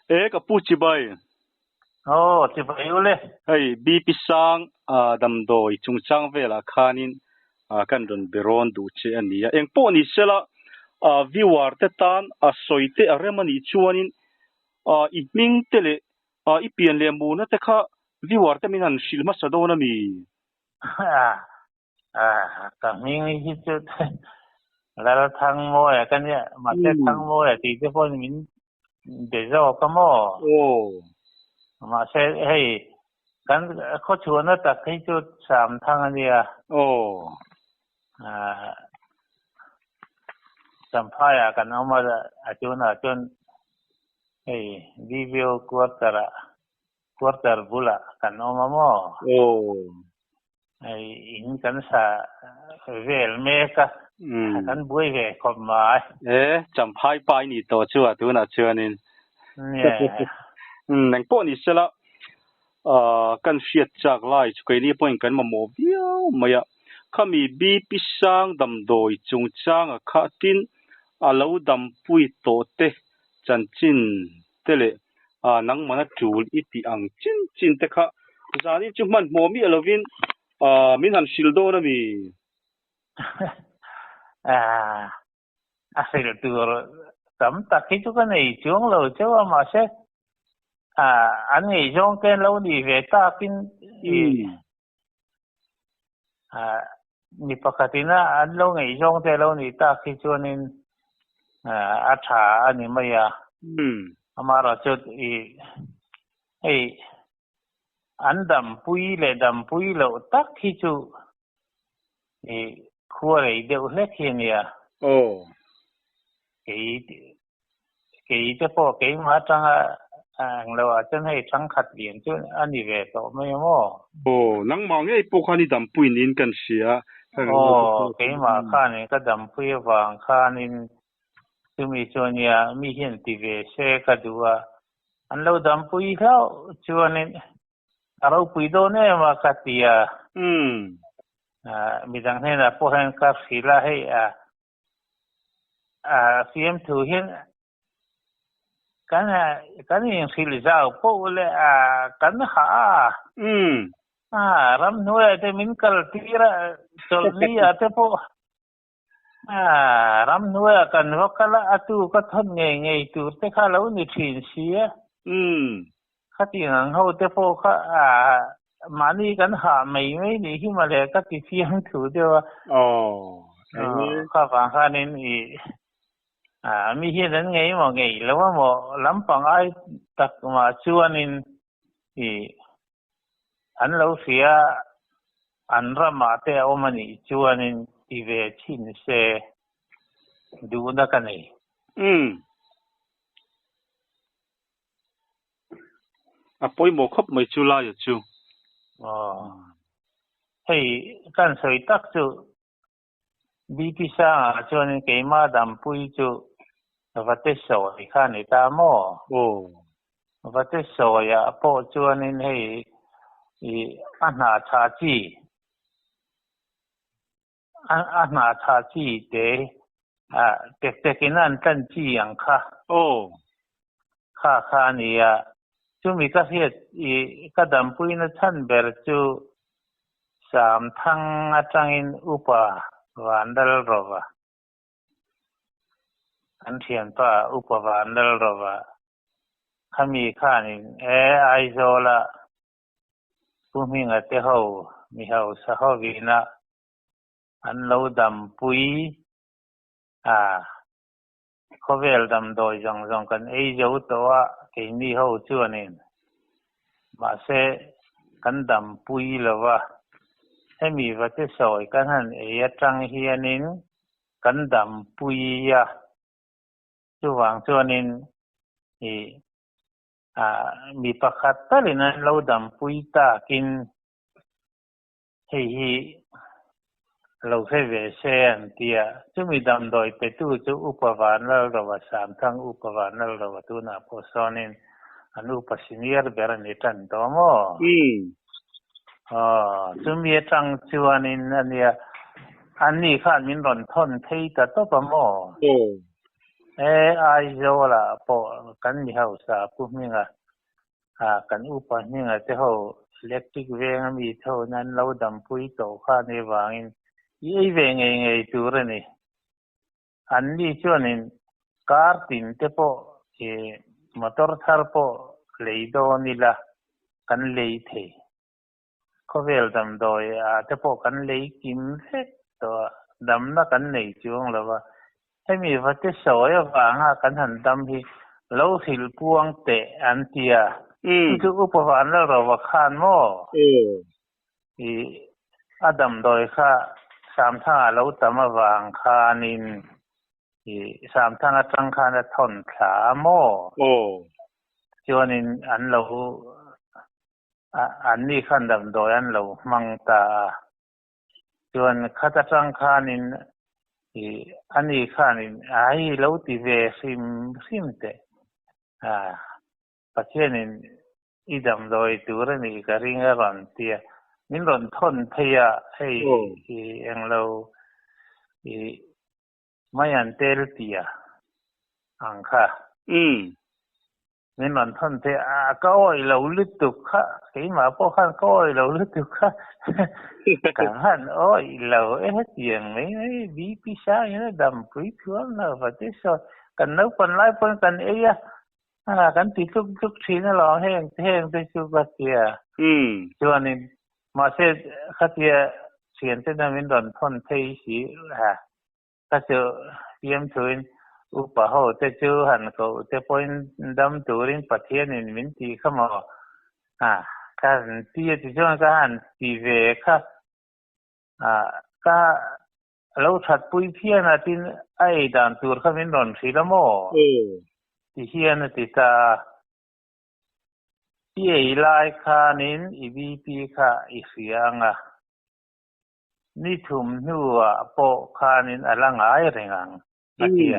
E ka pu chibai. Aw chibai ule. Hei BP sang damdawi chungchang velah khanin kan rawn be rawn duh che a nia. Eng pawh ni sela viewer te tan a sawi te a rem a nih chuanin i hming te leh i pian leh murna te kha viewer te min han hrilh hmasa dawn a mi? Ka hming hi chu Lalthangmawia ka nia, mahse Thangmawia tih te pawhin min be zawk a maw? Mahse hei kan khawchhuahna tak hi chu Samthang a nia. Champhaiah kan awm a, a tunah chuan hei DVO quarter-ah quarter bulah kan awm a maw? Hei in kan sa vel mek a, kan buai ve khawp mai. E, Champhai pa i nih tawh chu a tunah chuanin. Eng pawh ni sela, kan hriat chak lai chu keini pawhin kan mamawh viau mai a. Khami BP sang damdawi chungchanga kha tin a lo dampui tawh te chanchin te leh nangmana tul i tih ang chin chin te kha zanin chu hmanhmawh miah lovin min han hrilh dawn a mi? A hrilh tur tam tak hi chu ka nei chuang lo chauh a, mahse an ngaihzawng te an lo nih ve takin Mi pakhatin an lo ngaihzawng te lo nih tak hi chuanin a tha a ni mai a. Amaherawhchu i hei an dampui leh dampui loh tak hi chu i khua rei deuh hlek hi a nia. Kei Kei te pawh keimah atanga eng lo ah chuan hei thangkhat lian chu a ni ve tawh mai a maw? Aw, nangmah ngei pawh khan i dampui niin kan hria. Aw, keimah khanin ka dampui avang khanin chumi chu a nia, mi hian ti ve se ka duh a, an lo dampui hlauh chuanin a ropui dawn em a ka ti a. Midang hnenah pawh hian ka hrilh a, hei a Fiamthu hian kan kan inhrilh zau poh leh kan hah a. Ramhnuaiah te min kal tir a, chawlhni ah te pawh ramhnuaiah kan va kal a, a tu ka thawn ngei ngei tur te kha lo ni thin si a. Khatiang ang ho te pawh kha mahni kan hah mai mai nih hi mawle ka ti fiam thu deuh a. Kha vang khanin i mi hian an ngei maw ngei lo a maw lampang ai tak mah chuanin i an lo hria an ramah te a awm a nih chuanin ti ve chhin se duhna ka nei. A pawimawh khawp mai chu laia chu. Aw. Hei kan sawi tak chu BP Sangah chuanin keimah Dampui chu Vate sawi kha a ni ta maw? Aw. Vate sawiah pawh chuanin hei i a hna tha chi A hna tha chi te tek tek in an tlan chi ang kha. Aw. Kha kha a ni a. Chumi ka hriat i ka dampuina chhan ber chu Samthang atangin Upa Vanlalrova, kan thianpa Upa Vanlalrova khami khanin e Aizawla Pu Hminga te ho mi hausa hovina an lo dampui a, khawvel damdawi zawng zawng kan ei zo tawh a keini ho chuanin mahse kan dampui lo va, hemi va te sawi kan han ei atang hianin kan dampui a, chuvang chuanin i Mi pakhat talin an lo dampui takin hei hi lo hre ve se an ti a. Chumi damdawi petu chu Upa Vanlalrova, Samthang Upa Vanlalrova tunah pawh sawnin an upa senior ber a ni tan tawh maw? Aw, chumi atang chuanin a nia, anni khan min rawn thawn phei ta tawp a maw? E Aizawlah pawh kan mi hausa Pu Hminga kan upa Hminga te ho electric veng a mi te ho in an lo dampui tawh kha a nih vangin i ei ve ngei ngei tur a ni. Anni chuanin car tin te pawh ih motor thar pawh lei dawn ila kan lei thei. Khawvel damdawi ah te pawh kan lei kim vek tawh a, damna kan nei chuang lo va. Hemi vate sawi avanga kan han dam hi lo hrilh puang teh an ti a. Chu chu Upa Vanlalrova khan maw? Ih a damdawi kha Samthanga lo tam avang khanin ih Samthanga atang khan a thawn thla a maw? Chuanin an lo Anni khan damdawi an lo hmang ta a, chuan khat atang khanin ih ani khanin a hei lo ti ve hrim hrim teh a, Pathianin i damdawi tur a nih ka ring a rawn ti a, min rawn thawn phei a, hei ih englo ih mai an tel tia ang kha. Min rawn thawn phei a, ka awih lo lutuk kha, keimah pawh khan ka awih lo lutuk kha, ka han awih lo e hetiang mai mai BP sang in a dampui thuam lo va ti sawi, kan naupang lai pawn kan ei a, kan ti tluk tluk thin alawm heng heng te chu ka tia. Chuanin mahse khatia thiante na min rawn thawn phei si a. Ka chu fiam thuin upa ho te chu han koh te pawhin dam turin Pathianin min tih kha maw? A, ka han ti a tichuan ka han ti ve kha. A, ka lo thatpui phian a tin a ei dan tur kha min rawn hrilh a maw? Ti hian a ti ta a. I ei lai khanin i BP kha i hria ang a. Ni thum hnuah pawh khanin a la ngai reng ang, a ti a.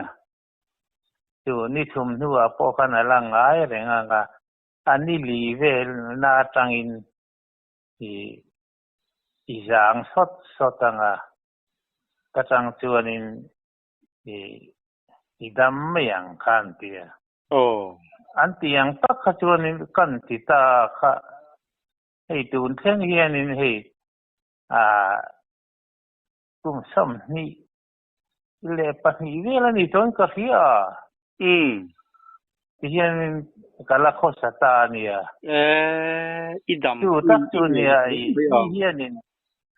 Chu ni thum hnuah pawh khan a la ngai reng ang a, a ni li velna atangin i i zang sawt sawt ang a, ka chang chuanin i i dam mai ang kha an ti a. An ti ang tak kha chuanin kan ti ta kha, hei tun thleng hianin hei kum 22 vel a ni chuan ka hria a. Tihianin ka la khawsa ta a nia. I dam Chu tak chu nia i hianin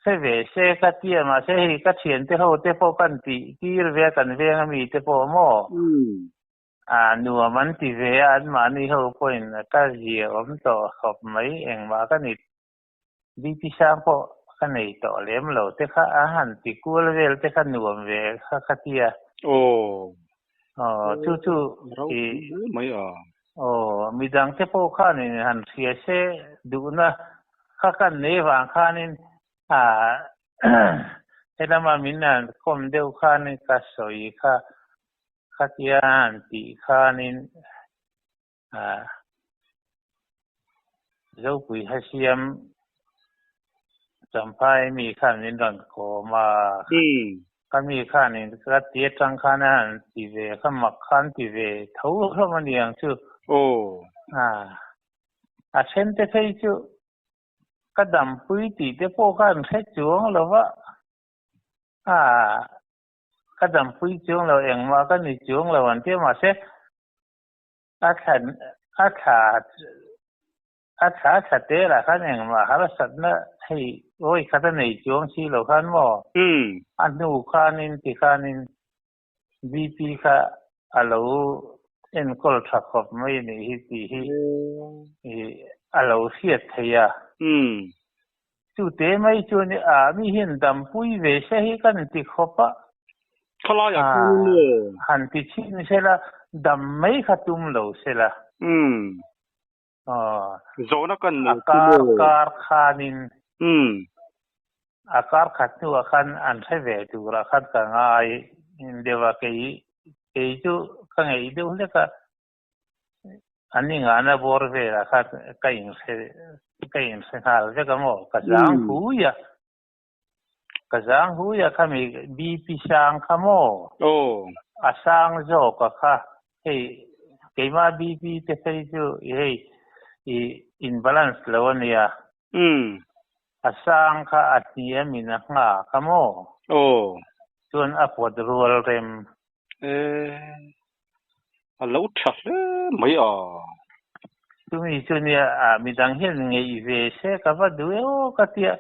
hre ve se ka tia mahse hei ka thiante ho te pawh kan tih tir ve a kan veng ami te pawh maw? Nuam an ti ve a anmahni ho pawhin ka zia awm tawh khawp mai engmah ka ni BP sang pawh ka nei tawh lem lo te kha a han ti kual vel te kha nuam ve kha kha tia. Aw. Aw chu chu i mai a. Aw midang te pawh khanin han hria se duhna kha kan nei vang khanin a helama min han kawm deuh khanin ka sawi kha khatia han tih khanin A Zopui Hasiam Champhai mi khan min rawn kawm a, ka mi khanin ka ti atang khan a han ti ve kha mak khan ti ve tho hlawm a ni ang chu. A then te phei chu ka dampui tih te pawh kha an hre chuang lo va, ka dampui chuang lo engmah ka ni chuang lo an ti a mahse A thlan a thla a thla thla te lah khan engmah harsatna hei vawi khat a nei chuang si lo khan maw? A hnu khanin ti khanin BP kha a lo enkawl tha khawp mai a nih hi tih hi a lo hriat theih a. Chute mai chuan a mi hian dampui ve se hi kan ti khawp a. Khalaiah khan maw? Han ti chhin sela, dam mai kha tum lo sela. Aw. Zawhna kan nei chu maw? A kar kar khanin. A kar khat hnuah khan an hre ve turah khan ka ngai deuh a, kei kei chu ka ngeih deuh hlek a. An ingahna bawr velah khan ka inhre ka inhre nghal vek a maw? Ka zang hui a. Ka zang hui a khami BP sang kha maw? Aw. A sang zawk a kha hei keimah BP te phei chu hei i in balance lo a nia. Umm. A sang kha a hniam in a nghak a maw? Aw. Chuan a pawt rual rem. E, a lo tha hle mai a. Chumi chu nia midang hian ngeih ve se ka va duh e aw ka tia.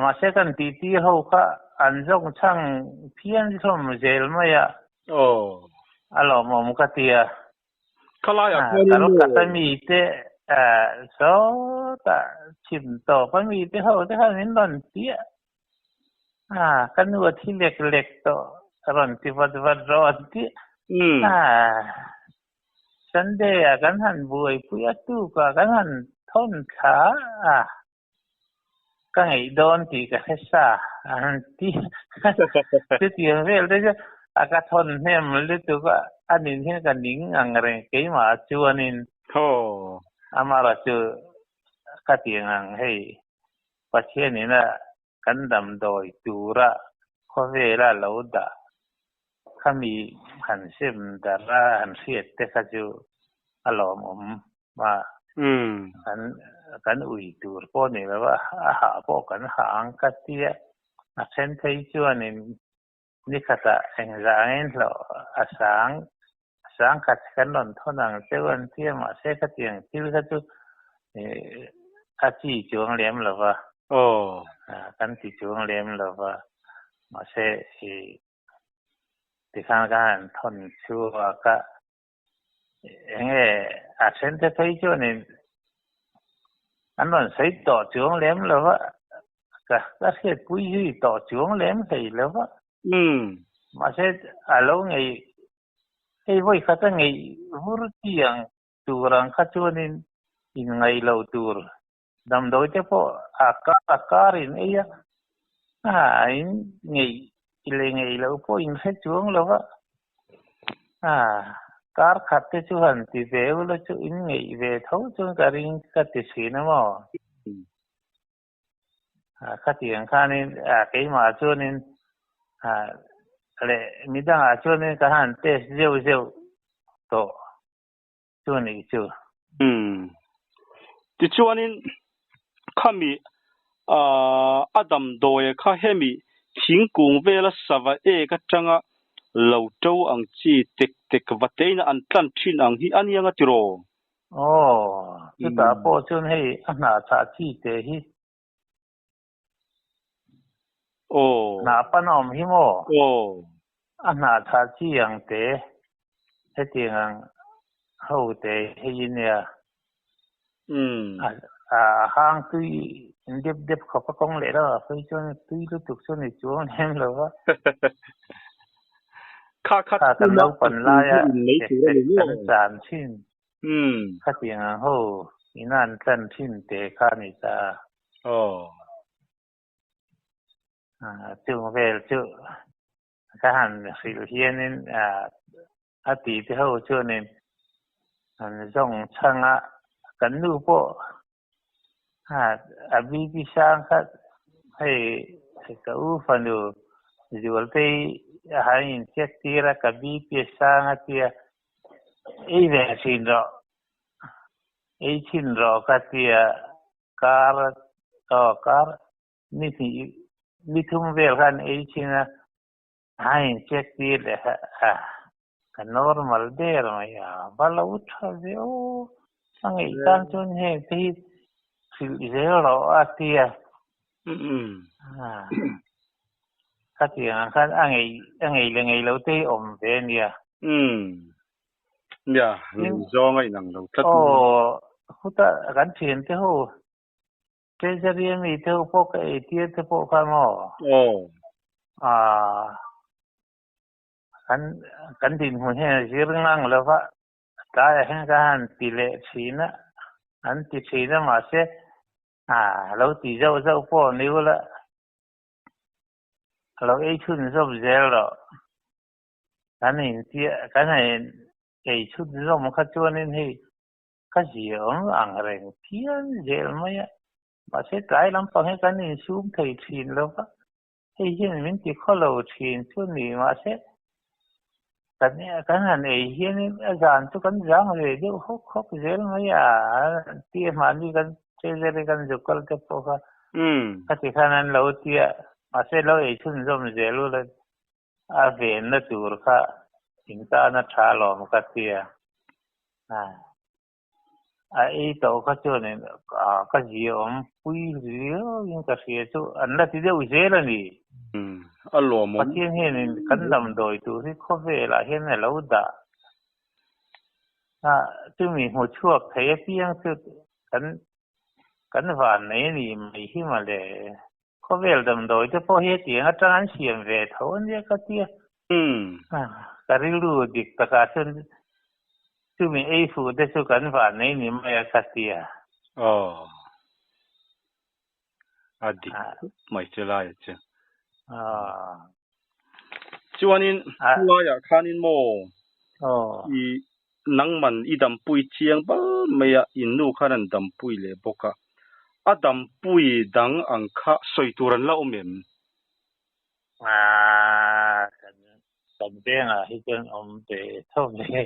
Mahse kan titi ho kha an zawng chhang phian hlawm zel mai a. Aw. A lawmawm ka tia. Khalaiah khuanin maw? Kalkata mite sawtah chhim tawp a mite ho te khan min rawn piah. Ka nu a thi lek lek tawh a rawn ti vat vat rawh an ti. Sunday ah kan han buaipui a tukah kan han thawn thla a. Ka ngeih dawn tih ka hre sa an ti. Chutiang vel te chu a ka thawn hnem lutuk a, a nin hian ka ning ang reng keimah chuanin. Amaherawhchu chu ka ti ang hei Pathianin a kan damdawi tura khawvela lo dah khami han sem darh a han hriat te kha chu a lawmawm a. Kan kan ui tur pawh ni lo a, a hah pawh kan hah ang ka tia. A then phei chuanin ni khatah engzah angin hlawh a sang sang khat kan rawn thawn ang cheu an tia mahse khatiang thil kha chu a chi chuang lem lo va. Kan ti chuang lem lo va mahse tikhan ka han thawn chhuak a. Enge a then te phei chuanin an rawn sawi tawh chuang lem lo va, ka ka hriatpui zui tawh chuang lem hlei lo va. Mahse a lo ngei hei vawi khat a ngei vur chi ang tur ang kha chuanin inngaih lo tur damdawi te pawh a kar a karin ei a, a in ngeih leh ngeih loh pawh in hre chuang lo va, a kar khat te chu han ti ve ula chu in ngeih ve tho chuan ka ring ka ti thin a maw? Khatiang khanin keimah chuanin leh midangah chuanin ka han test zeuh zeuh tawh. Chu a nih chu. Umm. Tichuanin khami a damdawi kha hemi thingkung vela sava ek atanga lo to ang chi tek tek va tein an tlan thin ang hi a nia nga tiraw? Aw, chutah pawh chuan hei a hnah chah chi te hi. Aw. Hnah pan a awm hi maw? Aw. A hnah chah chi ang te, hetiang ang ho te hei i nia. Umm. A hang tui dep dep khawp a kawng leh lo a, phei chuan tui lutuk chu ni chuang lem lo va. Kha kha Kha kan thuma naupan laia in mai tek tur a tek ni kan maw? chan thin. Umm. Khatiang ang ho ina an tlan thin te kha a ni ta. Aw. Chung vel chu ka han hrilh hianin a ti te ho chuanin an zawng chhang a, kan nu pawh a BP sang kha hei ka u fanu Zualtei a han incheck tir a, ka BP a sang a tia, ei ve thin rawh, ei thin rawh ka tia. Kar aw kar ni hnih ni thum vel khan ei thin a, a in check tir leh kha a ka normal der mai a, va lo tha ve aw, a ngeih tan chuan heng te hi hrilh zel rawh a ti a, khatiang ang khan a ngeih a ngeih leh ngeih loh te hi awm ve a nia. Nia, zawng a inang lo tlat mai. Aw, khutah kan thian te ho, Treasury a mi te ho pawh ka ei tir te pawh kha maw? Aw. Ah, kan kan dinhmun hian a zir ngang lo va, tlaiah hian ka han ti leh thin a, an ti thin a mahse, ah, lo ti zauh zauh pawh ni ula, lo ei chhun zawm zel rawh. Kan intia kan in ei chhut zawm kha chuanin hei ka zia awm ang reng phian zel mai a, mahse tlai lampang hi kan insum thei thin lo va, hei hian min ti khaw lo thin chu ni mahse. Kan kan han ei hianin a zan chu kan zang ve deuh hawk hawk zel mai a, tia mahni kan treasury kan zuk kal te pawh kha khati khan an lo tia, mahse lo ei chhunzawm zel ula a venna tur kha in tan a tha alawm ka tia. A ei tawh kha chuanin ka zia awm pui riauin ka hria chu an la ti deuh zel a ni. A lawmawm. Pathian hianin kan damdawi tur hi khawvelah hian a lo dah a, chumi hmu chhuak thei apiang chu kan kan vannei a ni mai hi mawle. Khawvel damdawi te pawh hi hetiang atang an siam ve tho a nia ka tia. Ka rilru dik takah chuan chumi ei fuh te chu kan vannei ni mai a ka tia. Aw. A dik khawp mai chu lai chu. Chuanin khulaiah khanin maw i nangman i dampui chiang bal mai a, in nu khan an dampui leh bawk a. A dampui dang ang kha sawi tur an la awm em? Kan vengah hi chuan awm ve tho ve.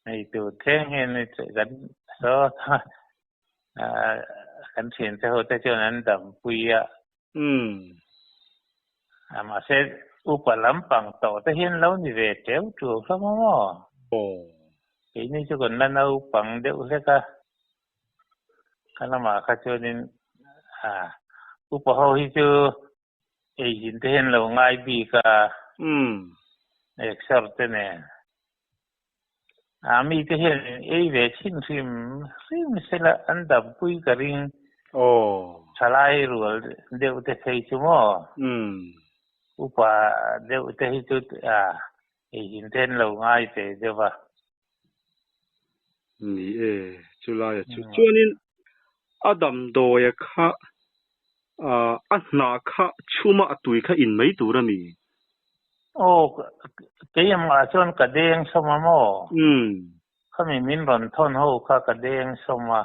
Hei tur thleng hian kan saw kan thiante ho te chuan an dampui a. Mahse upa lampang tawh te hian lo ni ve teuh tuau hlawm a maw? Keini chu kan la naupang deuh hlek a, ka lamah kha chuanin upa ho hi chu Eizin te hian lo ngai bik a. Exer te nen. A mi te hian ei ve chhin hrim hrim sela an dampui ka ring. Thalai rual deuh te phei chu maw? Upa deuh te hi chu eizin te hian lo ngai ve deuh a. Ni e, chulaia chu. Chuanin a damdawia kha a hna kha chhuma a tui kha in mai tur a mi? Aw, keimah chuan ka deng sawm a maw? Khami min rawn thawn ho kha ka deng sawm a,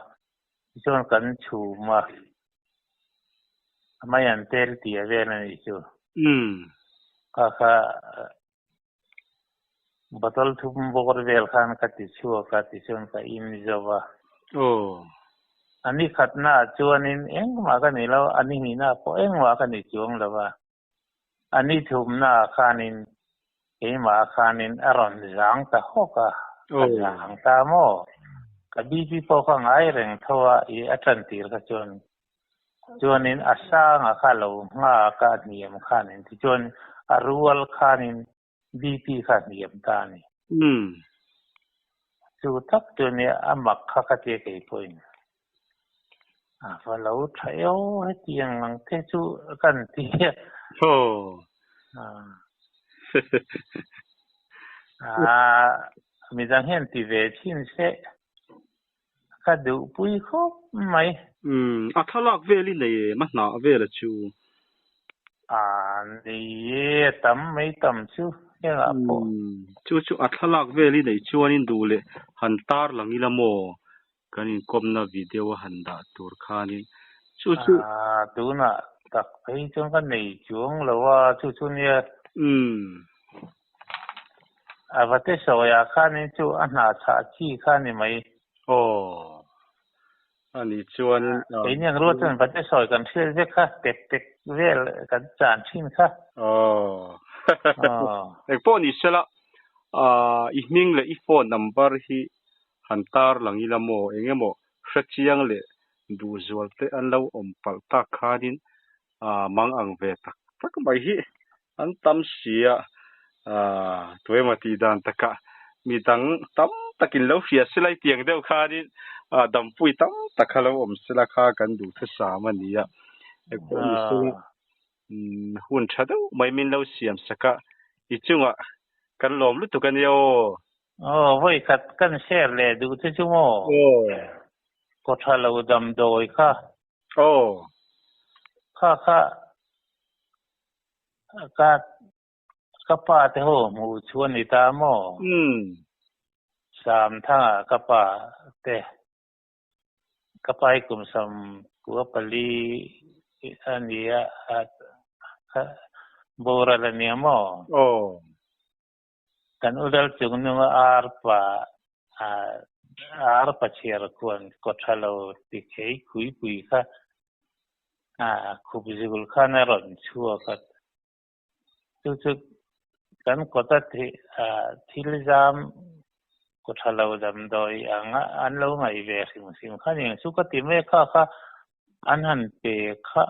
tichuan kan chhum a, a mai an tel tia vel a nih chu. Kha kha Bottle thum bawr vel khan ka ti chhuak a tichuan ka in zo a. A ni khatna ah chuanin engmah ka ni lo, a ni hnihna pawh engmah ka ni chuang lo a. A ni thumna ah khanin keimah khanin a rawn zang ta hawk a, ka zang ta maw? Ka BP pawh ka ngai reng tho a, i a tan tir kha chuan Chuanin a sanga kha lo nghak a hniam khanin tichuan a rual khanin BP kha a hniam ta a ni. Chu tak chu nia a mak kha ka tia kei pawhin a va lo tha eo hetiang ang te chu kan ti a. Midang hian ti ve thin se. Ka duhpui khawp mai. Umm, a thlalak vel i nei em a hnah vel a chu? A nei e, a tam mai tam chu engah pawh. Umm, chu chu a thlalak vel i neih chuanin duh leh han tar lang ila maw? Kan inkawmna video a han dah tur khanin chu chu. A, tunah tak phei chuan ka nei chuang lo a, chu chu nia. Umm. A va te sawiah khanin chu a hna chhah chi kha ni mai. Aw. A nih chuanin. Keini ang rual chuan va te sawi kan hriat vek kha, tek tek vel kan chan thin kha. Aw. Engpawh ni sela, i hming leh i phone number hi han tar lang ila maw? Eng emaw hrechiang leh duhzual te an lo awm palh tak khanin mang ang ve tak tak mai hi an tam si a, tuemaw tih dan takah mi dang tam takin lo hria sela i tiang deuh khanin dampui tam tak kha lo awm sela kha kan duh thusam a ni a, engpawh ni sela hun tha deuh mai min lo siam sak a, i chungah kan lawm lutuk a nia aw. Aw, vawi khat kan share leh duh te chu maw? Kaw tha lo damdawi kha. Aw. Kha kha ka ka pa te ho hmuh chu a ni ta maw? Sam thangah ka pa te ka pa hi kum sam kua pali a ni a, Boral a nia maw? Aw. Kan udal chungnunga arpa arpa chhiar khuan kaw tha lo ti khei khui pui kha khup zul khan a rawn chhuak a. Chu chu kan kawta thil zam kaw tha lo damdawi anga an lo ngaih ve hrim hrim kha ning chu ka ti mai kha kha an han pe kha.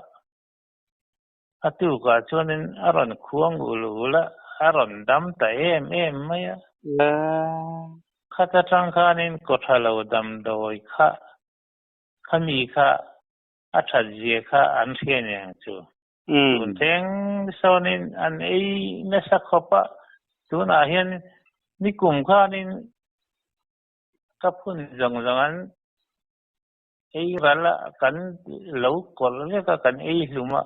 A tukah chuanin a rawn khuang ul ul a, a rawn dam ta em em mai a. Khat atang khanin kaw tha lo damdawi kha khami kha a that zia kha an hria niang chu. Tun thleng sawnin an ei nasa khawp a, tunah hian nikum khanin ka phun zawng zawng an Ei ral a kan lo kawlh vek a, kan ei hlum a,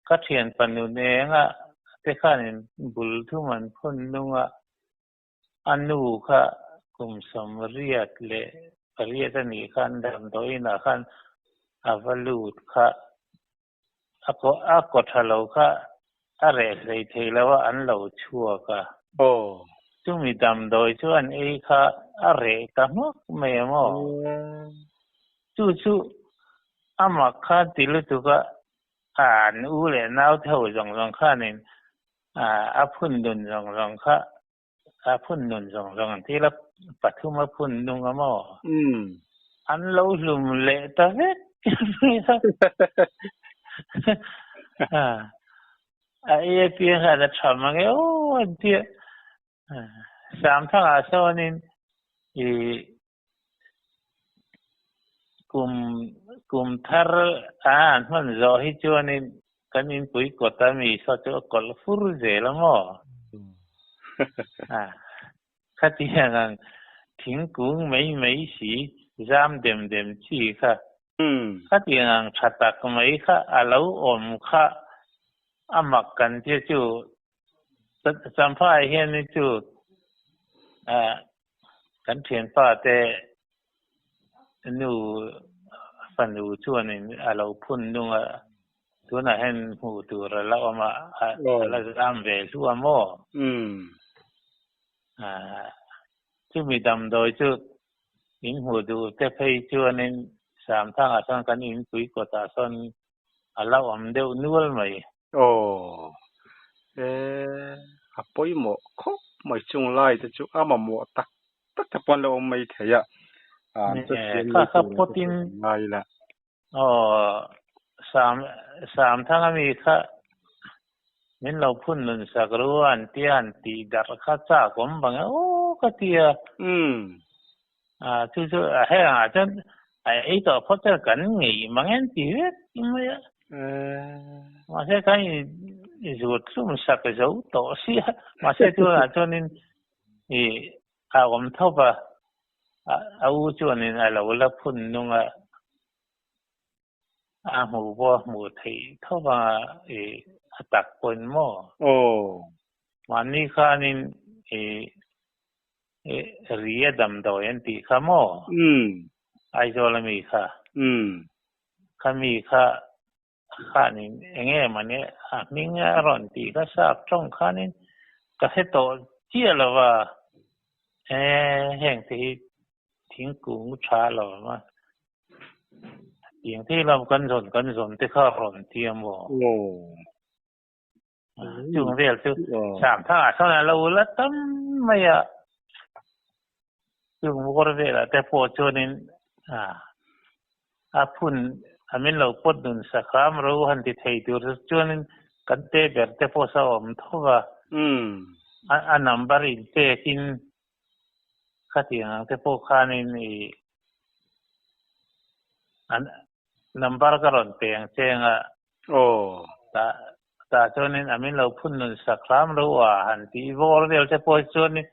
ka thian fanu nenga te khanin bul thum an phun nung a, a nu kha kum sawmriat leh pariat a nih khan damdawiinah khan a va lut kha, a kaw tha lo kha a reh hlei thei lo a, an lo chhuak a. Chumi damdawi chu an ei kha a reh ta hmawk mai a maw? Chu chu a mak khan ti lutuk a, an u leh nau te ho zawng zawng khanin a phun dun zawng zawng kha a phun nun zawng zawng an thil a pathum a phun nung a maw? An lo hlum leh ta vek a. A ei apiang hian a tha mang e aw an ti a. Samthangah sawnin i kum kum thar a an hman zawh hi chuanin kan inpui kawt a mi saw chu a kawlh fur zel a maw? Khatiang ang thingkung mai mai si zam dem dem chi kha Khatiang ang tha tak mai kha a lo awm kha a mak kan tia chu Champhai hian hi chu kan thianpa te nu fanu chuanin a lo phun nung a, tunah hian hmuh tur a la awm a, a la zam ve hluah maw? Chumi damdawi chu In hmuh duh te phei chuanin Samthangah sawn kan inpui kawtah sawn a la awm deuh nual mai. Aw, e, a pawimawh khawp mai chung lai te chu a mamawh tak tak te pawh an lo awm mai thei a, an chu thiam mai tur te pawh an ngai la. Aw, Sam, Samthanga mi kha min lo phun nun sak ru a an tia han tih darh kha chak awm bang e aw ka ti a. A, chu chu a heng ah chuan a ei tawh phawt chuan kan ngei mang en ti vek mai a. Mahse kan in zut hlum sak zo tawh sia, mahse tunah chuanin i a awm thawp a. A u chuanin a lo la phun nung a, a hmuh pawh a hmuh theih tho vang a, i a tak pawhin maw? Aw. Mahni khanin i ri a damdawi an tih kha maw? Aizawl ami kha. Khami kha khanin eng nge mawni a hming a rawn tih kha sap tawng khanin ka hre tawh chiah lo va, e heng te hi thingkung tha lo a, tiang te hi lam kan zawn kan zawn te kha rawn ti a maw? Chung vel chu Sangthangah sawn a lo la tam mai a, chung bawr velah te pawh chuanin a phun a min lo pawt dun sakham ro han ti thei tur chu chuanin kan te ber te pawh saw a awm tho va, a number in pekin khatiang ang te pawh khanin i an number ka rawn pe ang che anga Aw. Tah tah chuanin a min lo phun nun sak hram lo a han tih vawr vel te pawh hi chuanin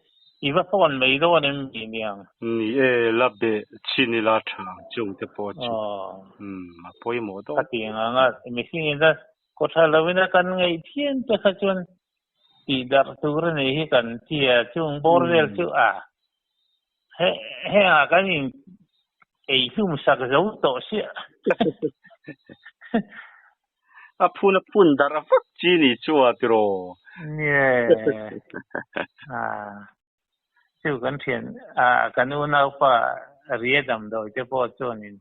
i va phone mai dawn em ni niang? Ni e, la beh chin ila tha ang chung te pawh chu. Umm a pawimawh dawn. Khatiang anga mihringin a kaw tha loin a kan ngaih phian te kha chuan tih darh tur a nih hi kan ti a, chung bawr vel chu a he hengah kan in ei hlum sak zo tawh sia. A phun a phun darh vak chi ni chu a tiraw. Nie a chu kan thian a kan unaupa ria damdawi te pawh chuanin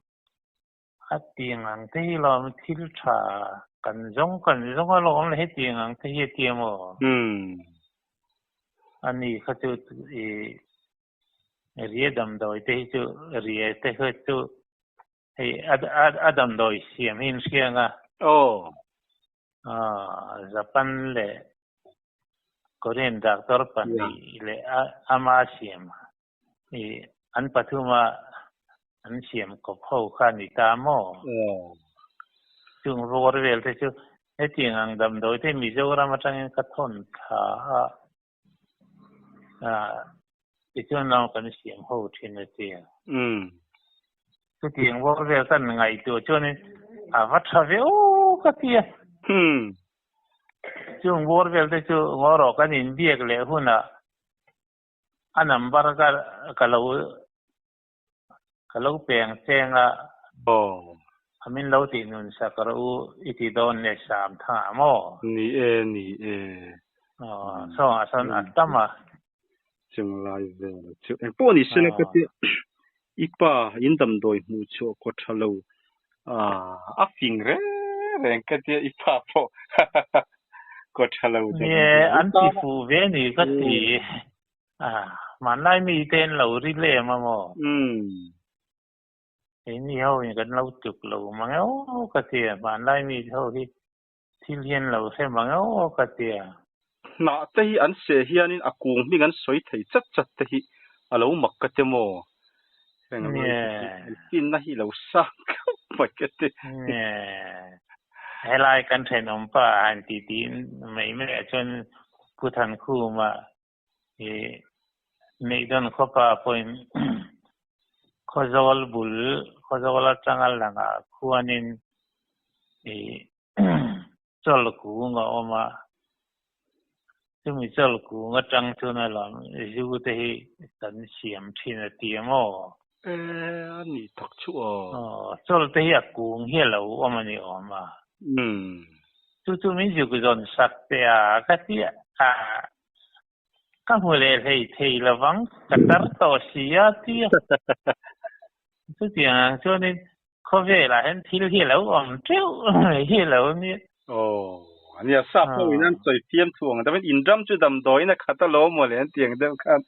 a tiang ang te hi lawm thil tha kan zawng kan zawng a lawm le hetiang ang te hi a ti amaw? Ani kha chu i ria damdawi te hi chu ria te kha chu hei a damdawi siam hi an hria ang a. Aw. Japan leh Korean doctor pahnih leh ama siam i an pathuma an siam kawp ho kha a ni ta maw? Chung vawr vel te chu hetiang ang damdawi te Mizoram atangin ka thawn thla a, tichuan lam kan siam ho thin a tia. Chutiang vawr vel kan ngaihtuah chuanin a va tha ve aw ka ti a. Chung vawr vel te chu ngaw rawh kan inbiak leh hunah A number ka ka lo ka lo peng cheng a. Aw. A min lo tih nun sak rawh u i ti dawn le sam thang ah maw? Ni e, ni e. Aw, sawng ah sawn a tam a. Chunglai vel chu eng pawh ni sela ka tia i pa in damdawi hmuh chhuah kaw tha lo a fing reng reng ka tia i pa pawh kaw tha lo Ni e, an ti fuh ve ni ka ti. Hmanlai mi te an lo ri lem a maw? Keini ho in kan lo tuk lo mang e aw ka ti a, hmanlai mi ho hi thil hi an lo hre mang e aw ka ti a. Hnah te hi an seh hianin a kung hming an sawi thei chat chat te hi a lo mak ka ti maw? Heng lai te hi an finna hi lo sang khawp mai ka ti. Helai kan thenawm pa han ti tiin mai mai ah chuan Pu Thankhuma i Neihdawn khawpa pawhin Khawzawl bul Khawzawl atanga langah khuanin i Chawl kung a awm a, chumi chawl kung atang chuan a lam zu te hi kan siam thin a ti ang aw. E, a nih tak chu aw. Aw, chawl te hi a kung hi a lo awm a ni awm a. Chu chu min zuk zawn sak teh a, ka ti a, ka hmu leh hlei thei lovang, ka tar tawh si a ti a. Chutiang ang chuanin khawvelah hian thil hi a lo awm teuh mai hi a lo nia. Aw, ania sap ho in an sawi fiam thu ang deuhin in ram chu damdawiin a khat alawm mawle an ti ang deuh khan.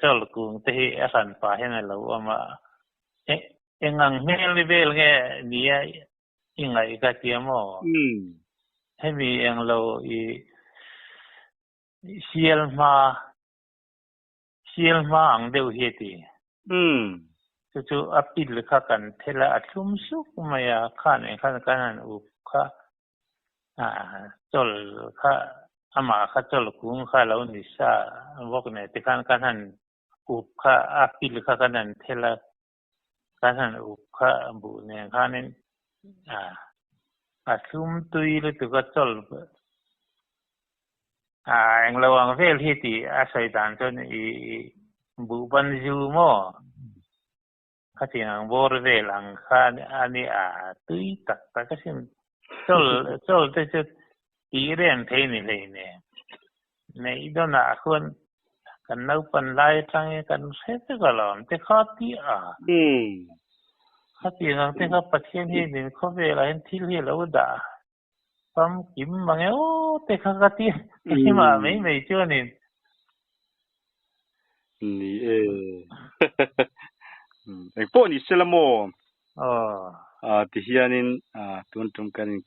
Chawl kung te hi a hran pah hian a lo awm a, eng ang hmel ni vel nge nia I ngaih ka ti a maw? Hemi englo i sial hma, sial hma ang deuh hi a ti. Chu chu a pil kha kan thel a, a thlum suk mai a, khan eng khan kan han up kha, chawl kha amah kha chawl kung kha a lo ni sa bawk nen tikhan kan han up kha a pil kha kan han thel a, Kan han up kha buh nen khanin a thlum tui lutuk a chawl a englo ang vel hi tih a sawi dan chuan i buh ban zu maw khatiang ang bawr vel ang kha a ni a tui tak tak asin chawl chawl te chu tih reng thei ni hleinem. Neih dawnah khuan kan naupan lai atangin kan hre vek alawm te kha ti a. Khatiang ang te kha Pathian hi min khawvelah hian thil hi a lo dah famkim mang e aw te kha ka ti a hlimah mai mai chuanin. Ni e. Engpawh ni sela maw? Aw. Ti hianin tun tum kan in.